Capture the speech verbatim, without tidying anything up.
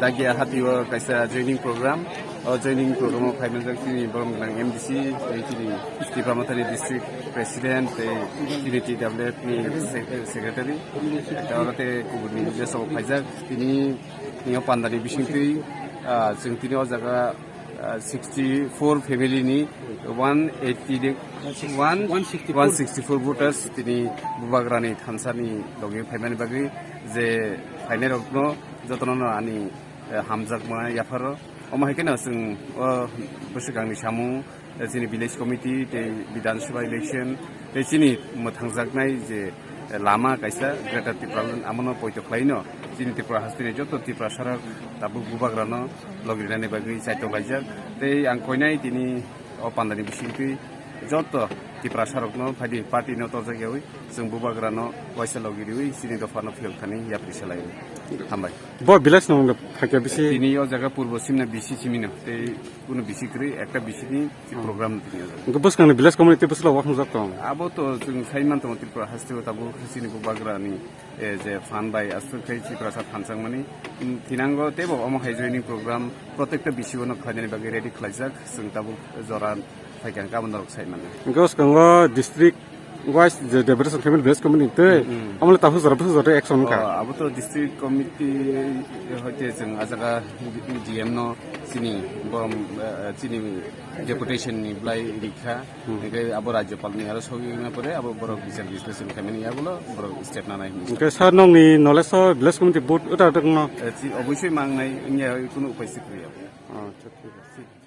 Tagi ahati o kaisa joining program. O joining program o phaimanjak chini borok gwnang M D C, tei chini Tipra Mothani district president, tei chini T W F ni sec-, secretary. Tei oro tei kubuni jesok phaijak. Tini, tini o pandani bisingtwi, ah, chwng tini o jaga, ah, sixty four family ni one eighty de, one, one sixty four. One sixty four voters tini Bubagrani thansani logi phaimani bagwi je phainai rokno jotono no ani, eh, hamjakma yapharo. Omo hai kheno chwng o bwswkangni samung, eh, chini village committee tei Bidhan Sabha election tei chini mwthangjaknai je, eh, lama kaisa Greater Tipraland amono poito khlaino chini Tripura hasteni joto Tiprasarok tabuk Bubagrano logrinani bagwi chaitok laijak. Tei ang koinai tini o pandani bisingtwi joto Tiprasarokno phaidi party no torjak yawi chwng Bubagrano waisa logi riwi chini dophano phiyok thani yapri salai. Hambai. Bo village no phakya bisi. Tini o jaga purbo simna bisi simino tei kuno bisi kwrwi ekta bisi ni program tini o jaga. Hwnkhe bwskangni village committee bwswk wak wngjak tong. Abo to chwng sai man tongo Tripura haste o tabuk chini Bubagrani, eh, je phan bai aswk khe Tiprasa phanchangmani, mm, thinango teibo omo hai joining program protekta bisi o no khlainani bagwi ready khlaijak chwng tabuk jora. Phaikha hwnkhe abo norok sai mano. Hwnkhe o swkango district wise je deliberation khaimani village committee tei, mm, amole taphuk jora buphuk jora action wngkha. Oh, abo to district committee hoite chwng a jaga D M no chini borom, eh, chini deputation ni blai rikha. Hmm. Hwnkhe abo rajyopal ni aro sogwi wngna pore abo borok bichar bisleshon khaimani yagulo borok step nanai hinwi. Hwnkhe sir nokni knowledge o village committee vote uta uta wngno? Eh, chi-, obosoi mangnai wngya kunu upai si kwrwi abo. Oh, acha, thik ache.